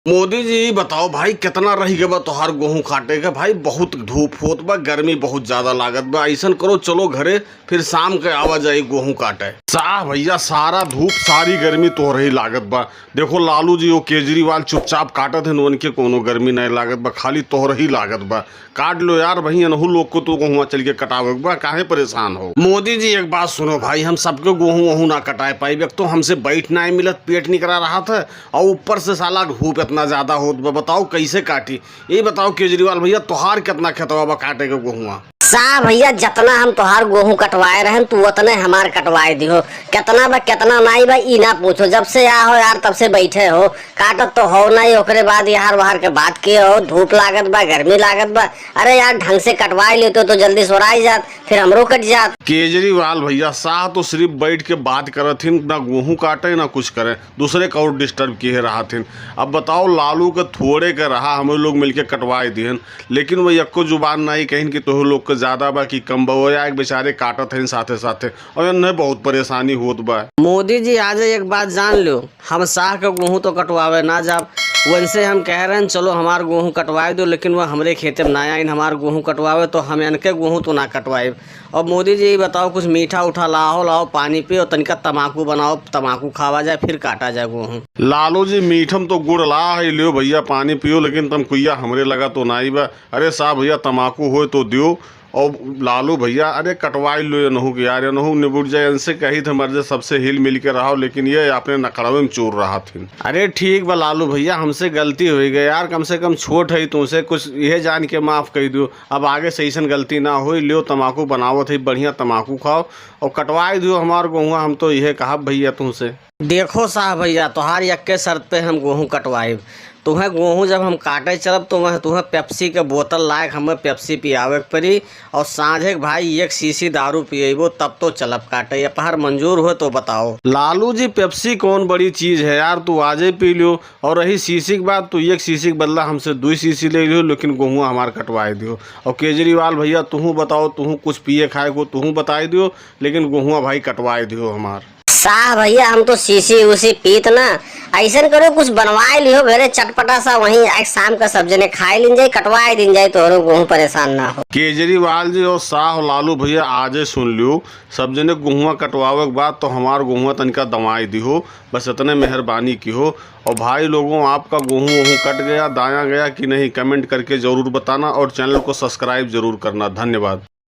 मोदी जी बताओ भाई कितना रही गए बा तोहार गेहूं काटे के। भाई बहुत धूप होत बा, गर्मी बहुत ज्यादा लागत बा। ऐसन करो चलो घरे, फिर शाम के आवा जाई गेहूं काटे। साह भैया सारा धूप सारी गर्मी तोहरे ही लागत बा। देखो लालू जी और केजरीवाल चुपचाप काटत हन, उनके कोनो गर्मी नहीं लागत बा, खाली तोहरे ही लागत बा। काट लो यार भाई, अनहु लोग को तो गेहूं चल के कटावे के बा, काहे परेशान हो। मोदी जी एक बात सुनो भाई, हम सबके गेहूं वहूं ना कटाए पाई। एक तो हमसे बैठ ना मिलत, पेट निकला रहा था और ऊपर से साला धूप इतना ज्यादा होत बा, बताओ कैसे काटी। ये बताओ केजरीवाल भैया तोहार कितना खेतवा बा काटे के गेहूं? साह भैया जितना हम तोहार गेहूं कटवाए रहन तू उतने हमार कटवाए दिहो। कितना बा कितना नहीं बा ई ना पूछो। जब से आ हो यार तब से बैठे हो, काटत तो हो नहीं। ओकरे बाद यार बाहर के बात किए हो, धूप लागत बा, गर्मी लागत बा। अरे यार ढंग से कटवाए लेते तो जल्दी सोराई जात, फिर हमरो कट जात। केजरीवाल भैया साह तो सिर्फ बैठ के बात करत हिन, ना गेहूं काटे ना कुछ करे, दूसरे का और डिस्टर्ब किए रहा थिन। अब बताओ लालू के थोड़े के रहा हम लोग मिलके कटवाए दिहन, लेकिन वो यक्को जुबान नहीं कहिन कि तोह लोग के ज्यादा बा कि कम बा। वो एक बेचारे काटत हन साथे साथे और इन्हें बहुत परेशानी होत बा। मोदी जी आज एक बात जान लो, हम साह के गेहूं तो कटवावे ना जाब। वैसे हम कह रहे हैं चलो हमार गेहूं कटवाए दो, लेकिन वह हमरे खेते में ना आइन हमार गेहूं कटवावे तो हम इनके गेहूं तो ना कटवाए। और मोदी जी बताओ कुछ मीठा उठा लाओ, लाओ पानी पियो, तनिका तम्बाकू बनाओ, तम्बाकू खावा जाए फिर काटा जाए गेहूं। लालू जी मीठम तो गुड़ ला है लियो भैया पानी पियो, लेकिन तम कुइया हमरे लगा तो नाई बा। अरे साहब भैया तम्बाकू हो तो दियो। और लालू भैया अरे कटवाई लो नहू के यार, नहू निबुट जाए, इनसे कही थे मर्जे सबसे हिल मिल के रहो, लेकिन ये अपने नखड़वे में चूर रहा थी। अरे ठीक बा लालू भैया, हमसे गलती हो गई यार, कम से कम छोट है तुमसे कुछ यह जान के माफ़ कर दियो। अब आगे से ऐसन गलती ना हो। लियो तम्बाकू बनावत है, बढ़िया तम्बाकू खाओ और कटवाई दियो हमार गेहूँ। हम तो यह कहा भैया तुमसे। देखो साहब भैया तोहार यक्के शर्त पे हम गेहूँ कटवाए। तुम्हें गेहूँ जब हम काटे चलब तो वह तुम्हें पेप्सी के बोतल लायक हमें पेप्सी पियावे के पड़ी और साँझे के भाई एक शीशी दारू पिएबो तब तो चलब काटे। अपहार मंजूर हो तो बताओ। लालू जी पेप्सी कौन बड़ी चीज़ है यार, तू आजे पी लियो। और रही शीशी के बात, तो एक शीशी के बदला हमसे दो शीशी ले लियो, लेकिन गेहूँ हमार कटवाए दियो। और केजरीवाल भैया तुहू बताओ, तुहू कुछ पिए खाए को तुहू बताए दियो, लेकिन गेहूँ भाई कटवाए दियो हमार। साह भैया हम तो शीशी उसी पीत ना, ऐसन करो कुछ बनवाए लिहो घरे चटपटा सा, वहीं एक शाम का सब जने खाए लिन जाए, कटवाए दिन जाए, तोहरो गेहूं परेशान ना हो। केजरीवाल जी और शाह और लालू भैया आजे सुन लियो, सब जने गेहूँ कटवावे के बाद तो हमार गेहूँ तनिका दवाई दिहो, बस इतने मेहरबानी की हो। और भाई लोगों आपका गेहूँ वहूँ कट गया दाया गया कि नहीं, कमेंट करके ज़रूर बताना और चैनल को सब्सक्राइब ज़रूर करना। धन्यवाद।